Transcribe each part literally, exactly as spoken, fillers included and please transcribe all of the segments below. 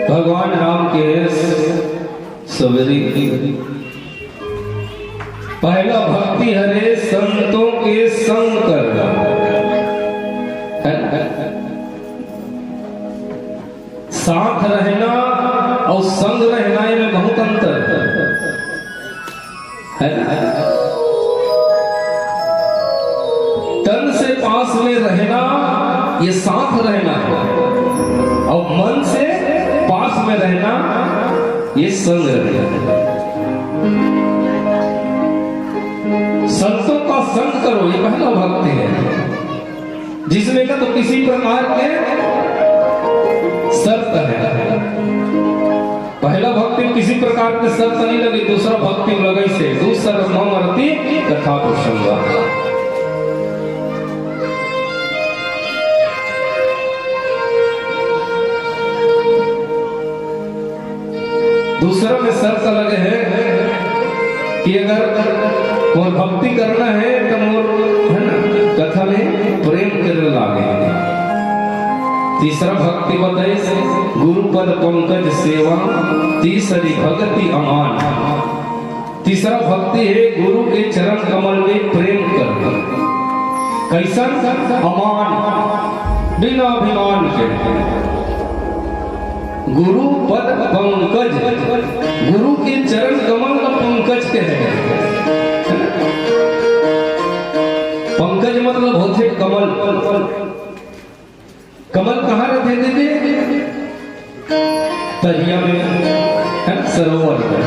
भगवान राम के सवेरे पहला भक्ति हरे संतों के संग करना। साथ रहना और संग रहना, इनमें बहुत अंतर है। है ना? तन से पास में रहना, ये साथ रहना है, और मन से पास में रहना, ये संग रहना है। संतों का संग करो, ये पहला भक्ति है, जिसमें का तो किसी प्रकार के शर्त है। पहला भक्ति में किसी प्रकार के शर्त नहीं लगे, दूसरा भक्ति में लगे से दूसर मम रति कथा प्रसंग। दूसरा में शर्त लगे है कि अगर मोर भक्ति करना है तो मोर, है ना, कथा में प्रेम करे लागे। तीसरा भक्ति बताइस गुरु पद पंकज सेवा, तीसरी भक्ति अमान। तीसरा भक्ति है गुरु के चरण कमल में प्रेम करना। कैसन? अमान, बिना अभिमान के। गुरु पद पंकज, गुरु के चरण कमल का पंकज के है। पंकज मतलब होथे कमल। कमल कहाँ रथे दीदी? तरिया में, है ना, सरोवर में।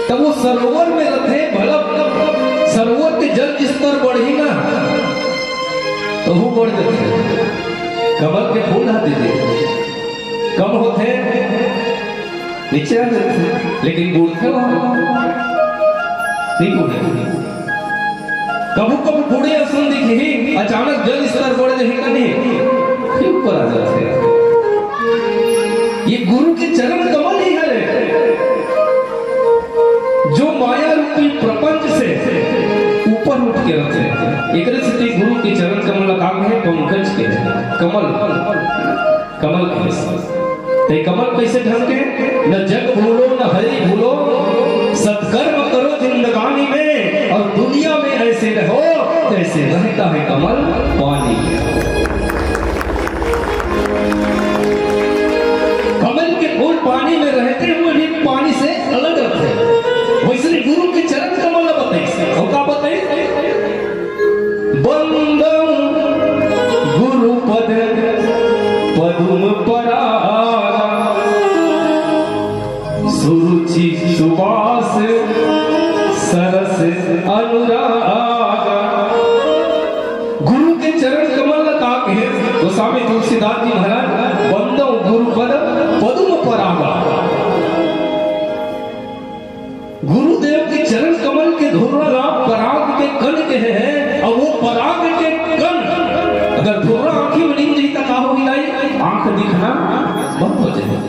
तब वो सरोवर में रथे, भला सरोवर के जल स्तर बढ़ी ना, तो वो बढ़ जाथे। कमल के फूल ह दीदी, कम होथे, नीचे आ जाथे, लेकिन बूड़थे वहाँ, नहीं बूड़े। कभू कभू बूड़े असन दिखही, अचानक जल स्तर बढ़ जाही का नहीं, फिर ऊपर आ जाथे। ये गुरु के चरण कमल ही हरे, जो माया रूपी प्रपंच से ऊपर उठ के रथे। एकरे सेती गुरु के चरण कमल का कहे, पंकज के कमल। कमल कैसे? ते कमल कैसे ढंग के? न जग भूलो, न हरि भूलो, सत्कर्म करो जिंदगानी में, और दुनिया में ऐसे रहो, जैसे रहता है कमल पानी में। कमल के फूल पानी में रहते हुए भी पानी से अलग रखे। वैसे गुरु के चरण कमल बताइस, और का बताइस? बंदौ गुरुपद पदुम परागा, सुरुचि सुवास सरस अनुरागा। गुरु के चरण कमल ला का कहे गोस्वामी तुलसीदास जी महाराज, बंदौ गुरुपद पदुम परागा। गुरुदेव के चरण कमल के धुर्रा ला पराग के कण कहे हैं, और वो पराग के कण अगर धुर्रा आंखी में नहीं जाही, तो का होही दाई? आंख दिखना बंद हो जाए।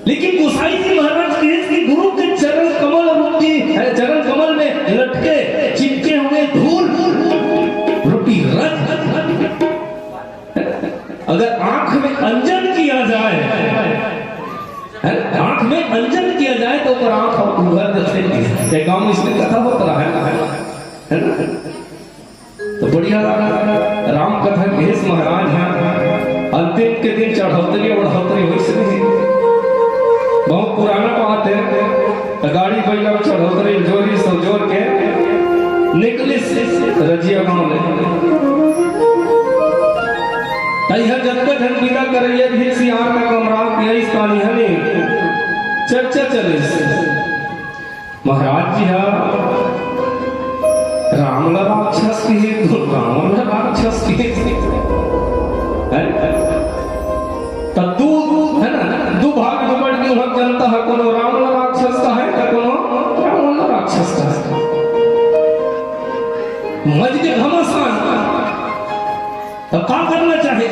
लेकिन गोसाई जी महाराज कहे कि गुरु के चरण कमल रूपी, चरण कमल में लटके चिपके हुए धूल रूपी रज अगर आंख में अंजन किया जाए, है ना? आंख में अंजन किया जाए तो ओकर आंख उघर जथे। ते गांव में इसमें कथा होत रहा है, है ना? तो बढ़िया राम कथा कहेस महाराज है। अंतिम के दिन चढ़ौतरी बढ़ौतरी होइस नहीं, बहुत पुराना बात है। तो गाड़ी बैला चढ़ौतरी जोरी सो जोर के निकलिस रजिया गांव ले। तइहा जतका झन बिदा करइया रिहिस, सियार का कमरा के आइस, तानी हने चर्चा चलिस। महाराज जी हा राम ला राक्षस के, तो रावण ला राक्षस के। हैं? त दू, है ना, दू भाग में बंट के उहाँ जनता ह, कोनो राम ला राक्षस कहे, त कोनो रावण ला राक्षस कहे। मज के घमासान। अब का करना चाहे?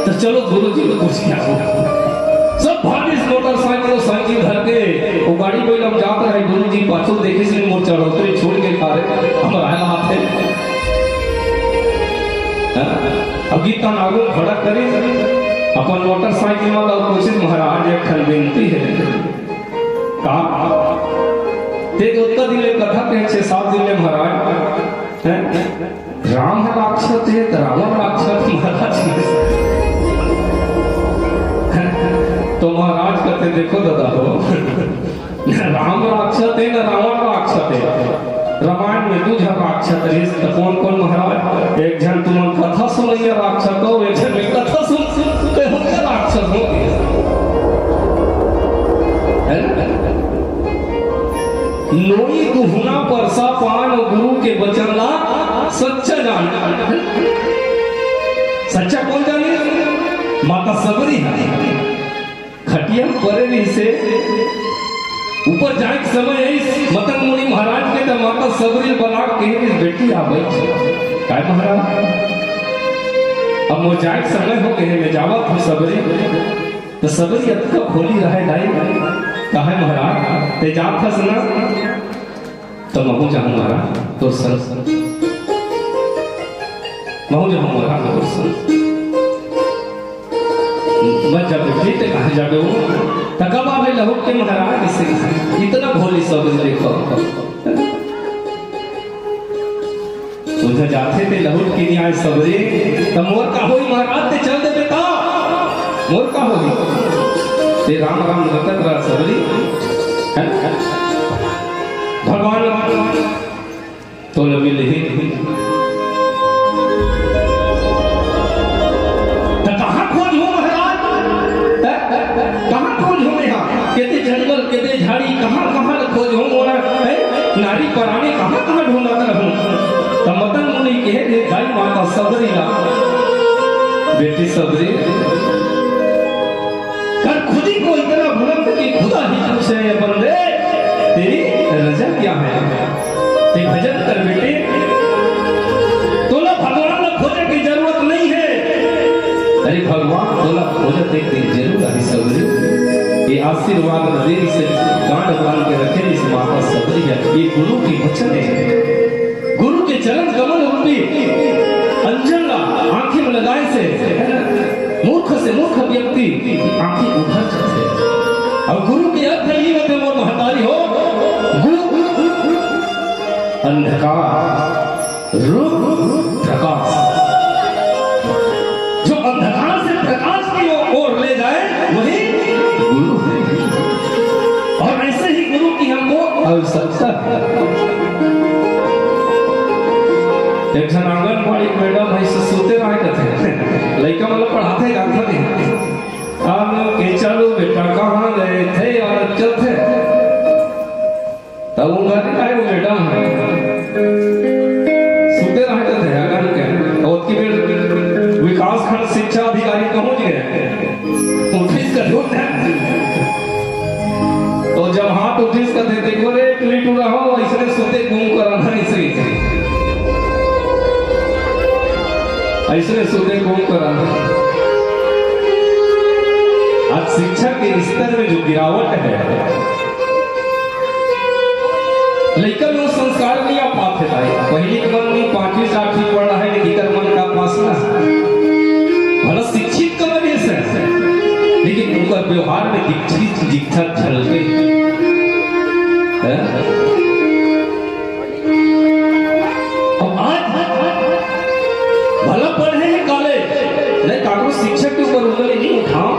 तो चलो गुरु जी को पूछ के आओ। सब भागिस मोटरसाइकिल, साइकिल धर के, वो गाड़ी कोई हम जात रहे, गुरु जी पाछू देखे से मोर चढ़ौतरी छोड़ के खा रहे, हम राय हाथ है। अब गीत नागो खड़ा करी, अपन मोटरसाइकिल में लाओ कोशिश, महाराज एक ठन विनती है। का? ते तो उतना दिन ले कथा के, छह सात दिन ले महाराज, हैं? राम राक्षस है तो रावण राक्षस महाराज। तो महाराज कहते, देखो दादा हो, राम राक्षस है ना रावण राक्षस है। रामायण में दू झन राक्षस रहिस, त कौन कौन महाराज? एक झन तुमन कथा सुनइया राक्षस हो, एक झन में कथा सुन सुन के हो गया राक्षस हो। है ना? नोई दुहना परसा पान गुरु के बचन ला सच्चा जान। सच्चा कौन जाने? माता सबरी है। खटिया परे रहिसे, ऊपर जाए के समय आइस, मतंग मुनि महाराज के, त माता सबरी बला के कहिस, "बेटी, आ बइठ।" "काय महाराज?" "अब मोर जाए के समय हो गे हे, मैं जावत हूँ सबरी।" त सबरी अतका भोली रहय दाई, "काहे महाराज, ते जात हस ना?" "त महूँ जाहूँ महाराज, तोर संग। महूँ जाहूँ महाराज, तोर संग।" "मत जा बेटी, ते कहाँ जाबे हो?" "त कब आबे लहुट के महाराज?" इसे इतना भोली सबरी देखो। उधर जाथे ते लहुट के नहीं आए सबरी, त मोर का होई महाराज, ते चल दे बेटा, मोर का होई? ते राम राम रटत रह सबरी, है ना? भगवान तोला मिलही। त कहाँ खोजहूँ महाराज? हैं? कहाँ खोजहूँ मैं हा? केते जंगल, केते झाड़ी, कहाँ, कहाँ ल खोजहूँ मोला? हैं? नारी परानी कहाँ, कहाँ ढूंढत रहूँ? त मतंग मुनि कहे, "दे दाई माता सबरी ला, बेटी सबरी।" कर खुदी को इतना बुलंद कि खुदा ही पूछे, "ये बंदे, तेरी रजा क्या है?" ते भजन कर बेटे, तोला भगवान ला खोजे के जरूरत नहीं है। अरे भगवान तोला खोजत एक दिन जरूर आही सबरी। ये आशीर्वाद देवी से गांठ बांध के रखे इस माता सबरी है। ये गुरु के वचन है। गुरु के चरण कमल रूपी अंजन ला आंखी में लगाए से, है ना, मूर्ख से मूर्ख व्यक्ति आंखी उधर जाथे। अउ गुरु के अर्थ ये होथे, मोर महतारी हो, गु अंधकार, रूप प्रकाश। जो अंधकार से प्रकाश की ओर ले जाए, वही गुरु है। और ऐसे ही गुरु की हमको आवश्यकता है। एक झन आंगनबाड़ी मैडम है, सु-, सुते रहे कथे। लइका मन ला पढ़ाथे, जानथे नहीं। आलो के चलो बेटा, कहाँ गए थे यार, चलथे। तब वो घर नहीं आए, वो मैडम है। सुते रहे कथे, आंगन के। और ओतकी बेर विकास खंड शिक्षा अधिकारी पहुंच गए। उठिस कथे, तो जब हाथ उठिस कथे, "देखो रे, टुरी टुरा हो, अइसने सुते घूम कर आना, अइसने, अइसने सुते घूम कर आना।" आज शिक्षा के स्तर में जो गिरावट है, लइका में वो संस्कार नहीं आ पाथे भाई। पहली के मन में पांचवी से आठवीं पढ़ रहा है, लेकिन इकर मन का पास ना। भला शिक्षित कम नहीं से, लेकिन उनका व्यवहार में दीक्षित, दीक्षा झलके। हैं? अब आज भला पढ़े हैं कॉलेज, नहीं काकरो शिक्षक के ऊपर उंगली नहीं उठाओ।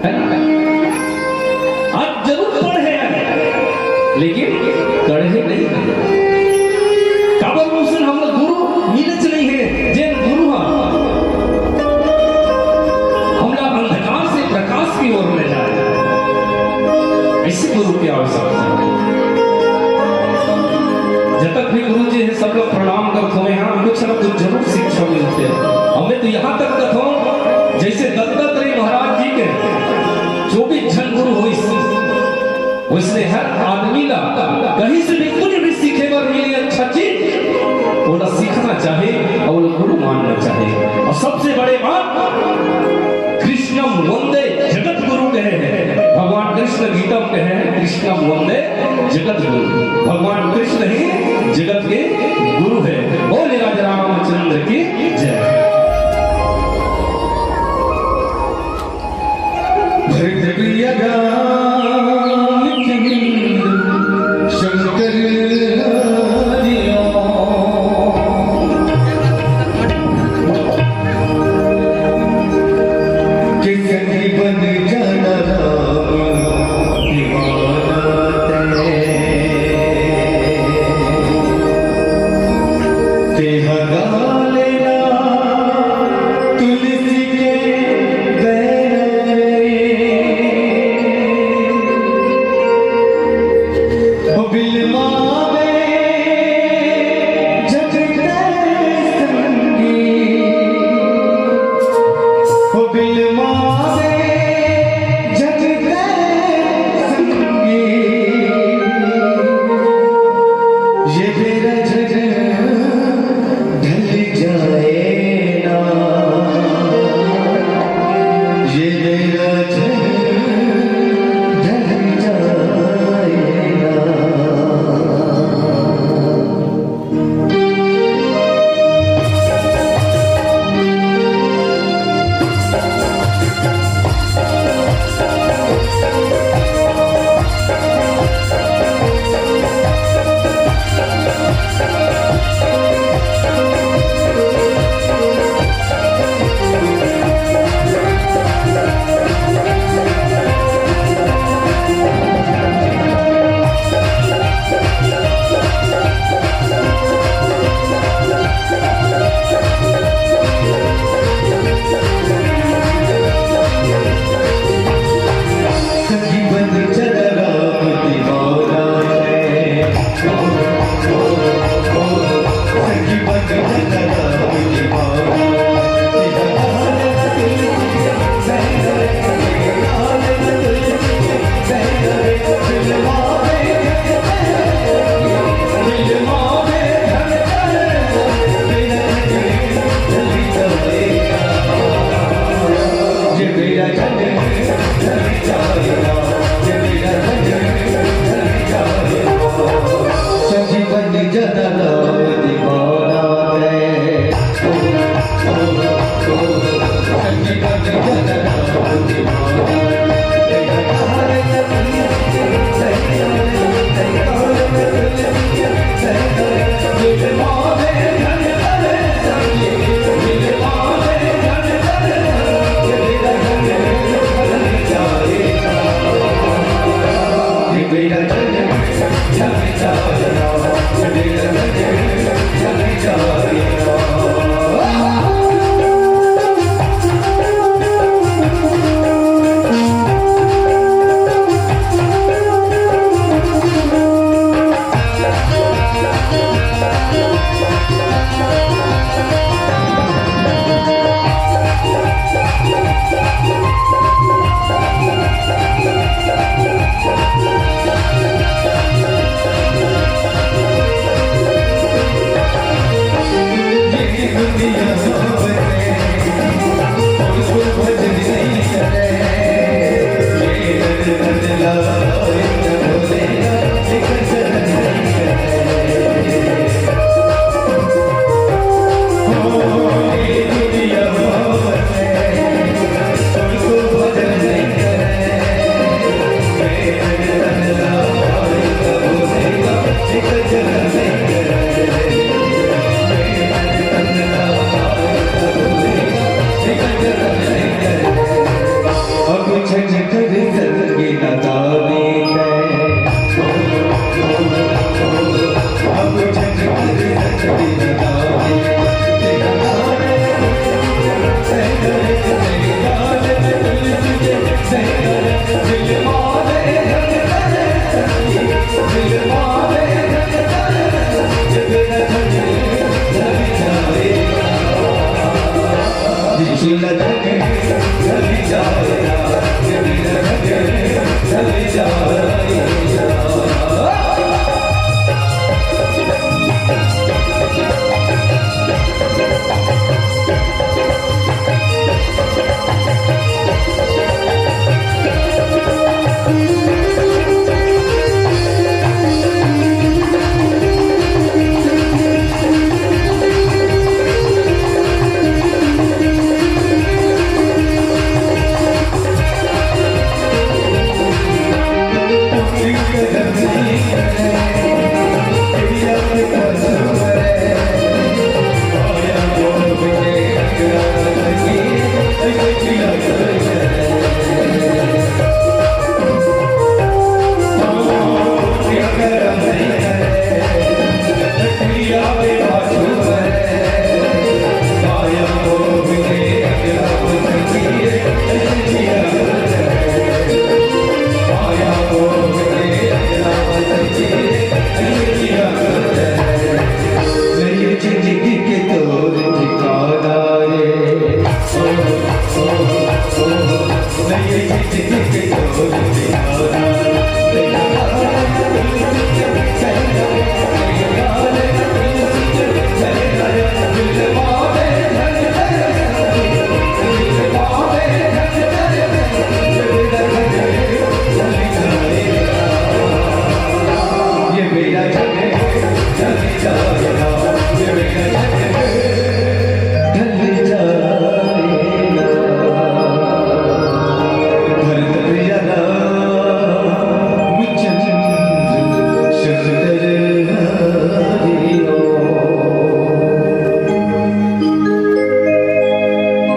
है ना? आज जरूर पढ़े हैं, लेकिन कढ़े नहीं। काबर उसन हमला गुरु मिलच नहीं है, जेन गुरु हा हमला अंधकार से प्रकाश की ओर ले जाए। ऐसे गुरु की आवश्यकता है। जब तक भी गुरु जी है, सब लोग प्रणाम करत हों, यहाँ कुछ ना कुछ जरूर शिक्षा मिलथे। अउ मैं तो यहाँ तक कथों, जैसे दत्तात्रेय महाराज जी के चौबीस झन गुरु होइस, वैसने हर आदमी ला कहीं से भी कुछ भी सीखे बर मिले अच्छा चीज, ओला सीखना चाहे अउ ओला गुरु मानना चाहे। अउ सबसे बड़े बात, कृष्णम वंदे जगत गुरु कहे हैं भगवान कृष्ण, गीता में कहे हैं, कृष्णम वंदे जगत गुरु। भगवान कृष्ण ही जगत के गुरु है। बोले राजा रामचंद्र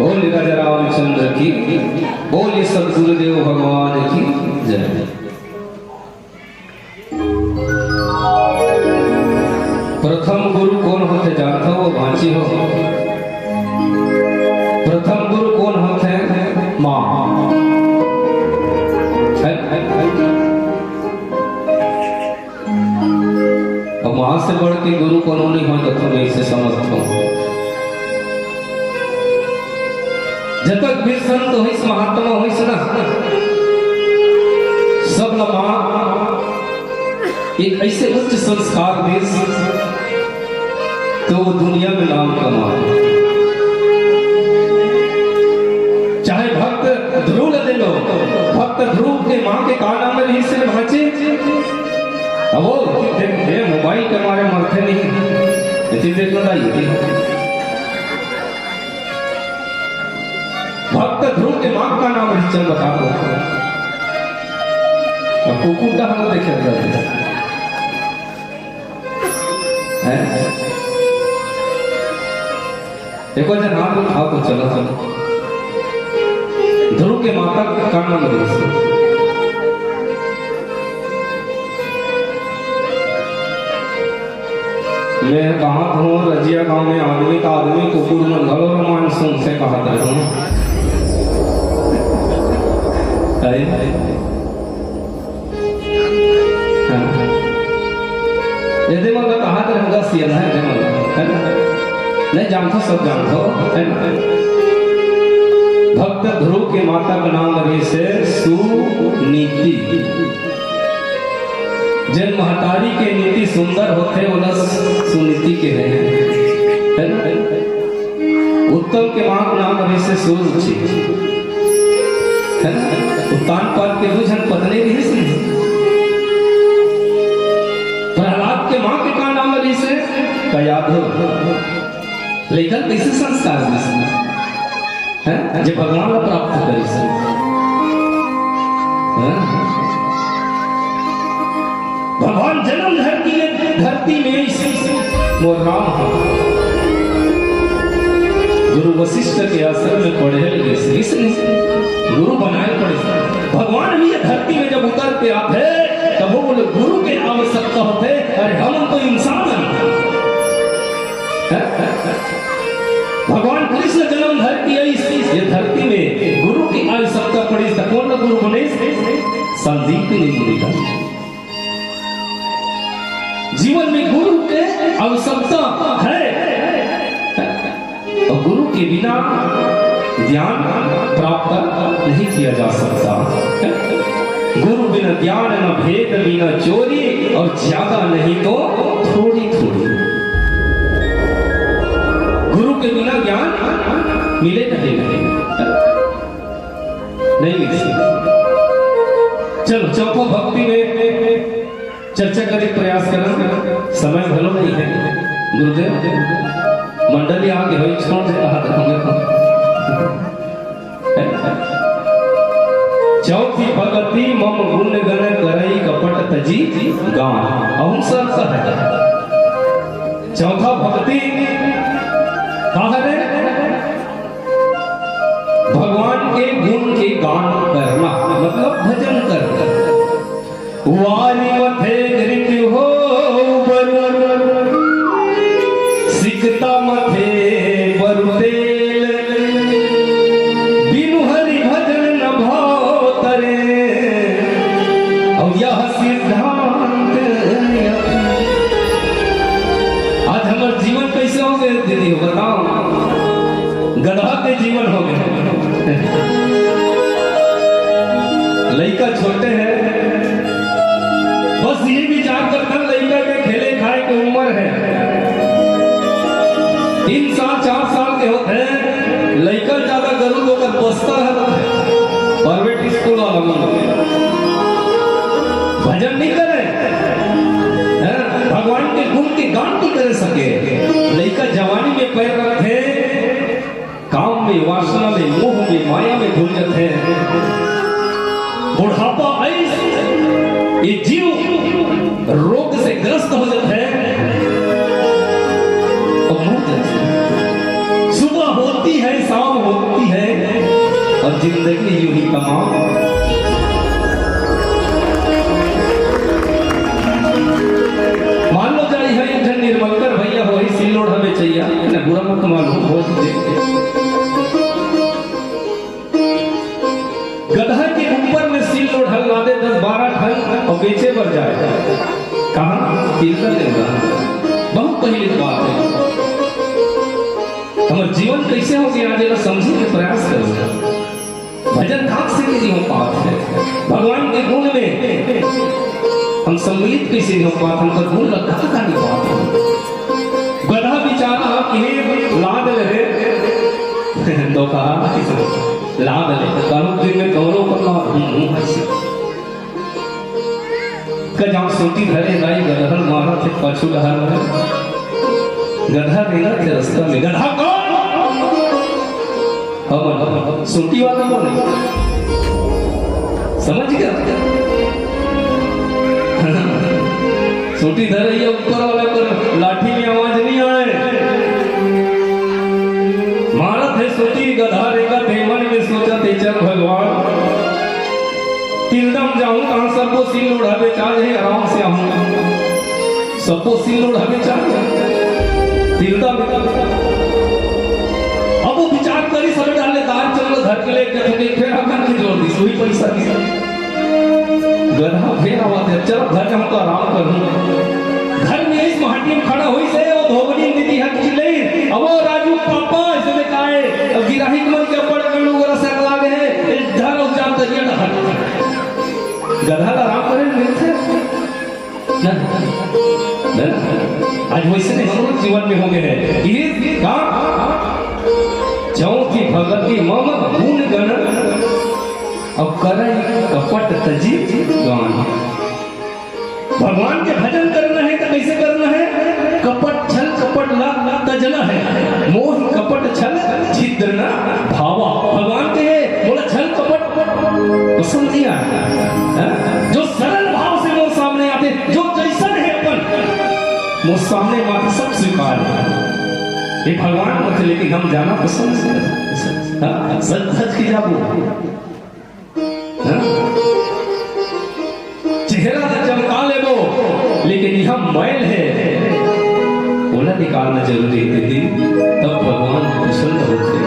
बोलिए राजा रामचंद्र की, बोलिए सदगुरुदेव भगवान की जय। प्रथम गुरु कोन होथे जानथव, बाँची हो? प्रथम गुरु कोन होथे? माँ। है? अब माँ से बढ़ के गुरु कोनो नहीं होय, तो तुम इसे समझ लो। जब तक भी संत होइस, महात्मा होइस ना, सब ला माँ एक ऐसे उच्च संस्कार दिस, तो वो दुनिया में नाम कमाए। चाहे भक्त ध्रुव ला दे लो, भक्त ध्रुव के माँ के का नाम रहिस रे भांचे? अब वो देख, ये मोबाइल के मारे मरथे नहीं, इसी देख लो ना ये। भक्त ध्रुव के माँ का नाम रहिस, चल बता दो। अब कुकुर का हम देखे रहते हैं। एक बार जब हाथ उठाओ तो चलो, चलो। ध्रुव के माता का नाम रहिस? मैं कहा हूँ, रजिया गांव में आदमी का आदमी कुकुर मन घलो रामायण सुनथे कहत रहूं। अरे, हाँ। एदे मन ला कहा के रहूंगा, सियान है, एदे मन ला, है ना? नहीं जानथो, सब जानथो, है ना? भक्त ध्रुव के माता का नाम रहिस हे सुनीति। जेन महतारी के नीति सुंदर होथे, ओला सुनीति कहे, है ना? उत्तम के माँ के नाम रहिस हे सुरुचि, है ना? उत्तानपाद के दू झन पत्नी रहिस हे। प्रहलाद के माँ के का नाम रहिस हे? कयाधु। लइका ल कइसे संस्कार दिस हे? हैं? जे भगवान ला प्राप्त करिस हे। हैं? भगवान जन्म धरती में, धरती में आइस, मोर राम ह। गुरु वशिष्ठ के आश्रम में पढ़े ल गिस, गिस नहीं, गुरु बनाए पड़े। भगवान भी ये धरती में जब उतर के आथे, तब वो बोले, गुरु के आवश्यकता होथे। अरे, हम तो इंसान हैं। भगवान कृष्ण जन्म धरती आइस, ये धरती में गुरु की आवश्यकता पड़िस, त कोन गुरु बनिस? संदीपनी मुनि। जीवन में गुरु के आवश्यकता है, और गुरु के बिना ज्ञान प्राप्त नहीं किया जा सकता। गुरु बिना ज्ञान न भेद बिना चोरी, और ज्यादा नहीं तो थोड़ी थोड़ी। गुरु के बिना ज्ञान मिले नहीं, नहीं, नहीं मिल सकता। चलो, चौथा भक्ति में चर्चा करे के प्रयास करन, समय घलो नहीं है। गुरुदेव, मंडली आगे होई, छोड़ दे, कहा था हमें। चौथी भगति मम गुण गण करई कपट तजी गान। अहम सर सह। चौथा भक्ति कहा रे? भगवान के गुण के गान करना, मतलब भजन करना। वारी मथे घृत हो बरु, सिकता मथे बरु तेल। बिनु हरि भजन न भाव तरे, और यह सिद्धांत। आज हमर जीवन कैसे हो गए दीदी, बताओ। गधा के जीवन हो गए। लइका छोटे हैं, बस ये विचार करता, लइका के खेले खाए के उम्र है, तीन साल चार साल के होते हैं, लइका ज्यादा गरुड़ होकर बसता है, प्राइवेट स्कूल वाला मन भजन नहीं करे, हैं? भगवान के गुण के गान नहीं करे सके। लइका जवानी में पैर रखे, काम में, वासना में, मोह में, माया में घुल जाते हैं। बुढ़ापा ऐस, ये जीव रोग से ग्रस्त हो जाते हैं और मर जाते हैं। सुबह होती है, शाम होती है और जिंदगी यूं ही तमाम। मान लो जाई है एक जन निर्मलकर भैया हो, ही सिल्लोड़ हमें चाहिए, इन्हें बुरा मत मानो, हो दे। गधा के ऊपर में सिल्लोड़ हल ला दे, दस बारह ठन और बेचे बर जाए। कहाँ? तिलका देवरा। बहुत पहले की बात है। हमर जीवन कैसे हो गया, आज एला समझे के प्रयास करो। भजन काक से के नहीं हो पात है, भगवान के गुण में हम सम्मिलित कैसे नहीं हो पात, हमकर गुण ला का का नहीं पात है। गधा बेचारा के लाद ले रे, तो कहा, लाद ले, कानून दिन में कौनो पर लाद, हम्म, हम्म, ऐसे। का जाऊं सोटी धरे दाई गदहल मारा थे पाछू डहर में। गधा रेंगा थे रास्ता में। गधा कौन? हमन, हमन। सोटी वाला कौन है? समझ गया? सोटी धरे ये ऊपर वाला पर लाठी में आवाज नहीं आए। मारत है सोटी गधा रेंगा थे मन में सोचा थे चल भगवान। तिलदा म जाहूं तहां सब्बो सिल लोढ़ा बेचा जाही, आराम से आहूं। सब्बो सिल लोढ़ा बेचा जाही। तिलदा म अब वो विचार करी, सब डाले दार चल घर के ले गए थे, फिर हम के जोर दी, सुई पैसा दी। गधा फेर आवा दे, चल घर जाहूं तो आराम करूं। घर में इस माटी में खड़ा होई से, वो धोबनी दीदी हक चिल्लाई, अब वो राजू पापा, ऐसे में काहे, अब गिराही मन के पड़ गए, लोग रस अगला गए, इस धर उस जान तरिया ना हट। गधा ला आराम करे मिलथे? ना। ना। आज वैसे नहीं हम लोग जीवन में हो गए हैं। ये काम चौथी भगति मम गुण गण अब करई कपट तजी गान। भगवान के भजन करना है तो कैसे करना है? कपट, छल कपट ला तजना है। मोह कपट छल छिद्र न भावा। भगवान के है, मोला छल कपट पसंद नहीं आया। हैं? जो सरल भाव से मोर सामने आते, जो जैसन है अपन, मोर सामने मात्र सब स्वीकार है। ये भगवान को थे, लेकिन हम जाना पसंद नहीं करते। हाँ? सच, सच की जाबो। हाँ? चेहरा ला चमका लेबो, लेकिन यह मैल है, ओला निकालना जरूरी है दीदी, तब भगवान प्रसन्न होते।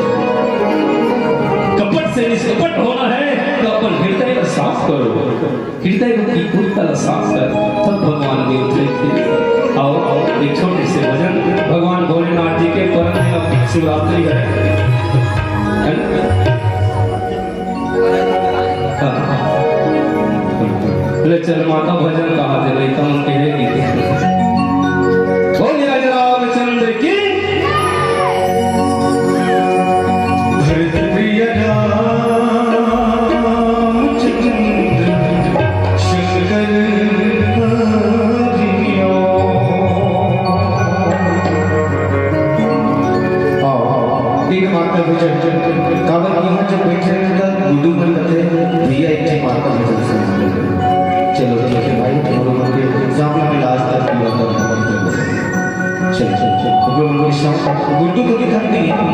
कपट से निष्कपट होना है, तो अपन हृदय को साफ करो, हृदय को की कुत्ता ला साफ कर, तब भगवान भी उतरेंगे। आओ, आओ, एक छोटे से भजन भगवान भोलेनाथ जी के परम दिन शिवरात्रि है, है ना?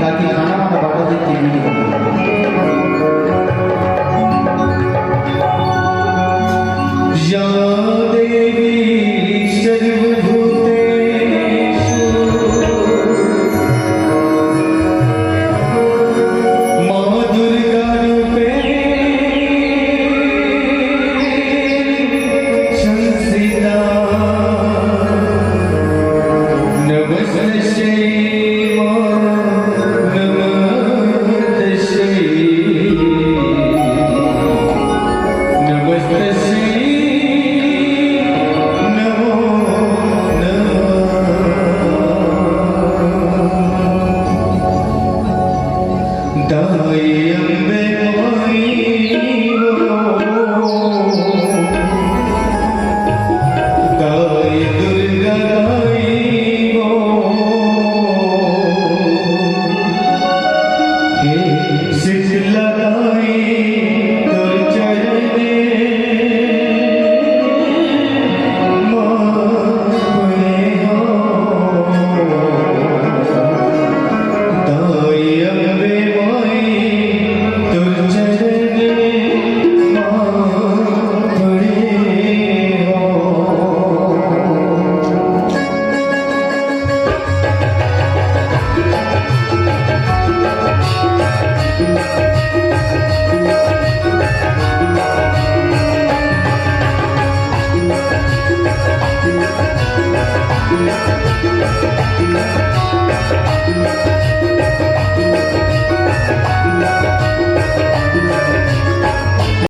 ताकि खाना वाना बांटा दे, तीन मिनट। या देवी सर्वभूतेषु माँ दुर्गा रूपेण संस्थिता। नमस्तस्यै माँ, नमस्तस्यै, नमस्तस्यै, नमो नमः। दाई अम्बे माई वो, दाई दुर्गा दाई वो, हे शीतला दाई तोर चरणे माँ पड़े हो। दाई अम्बे माई तोर चरणे माँ पड़े हो।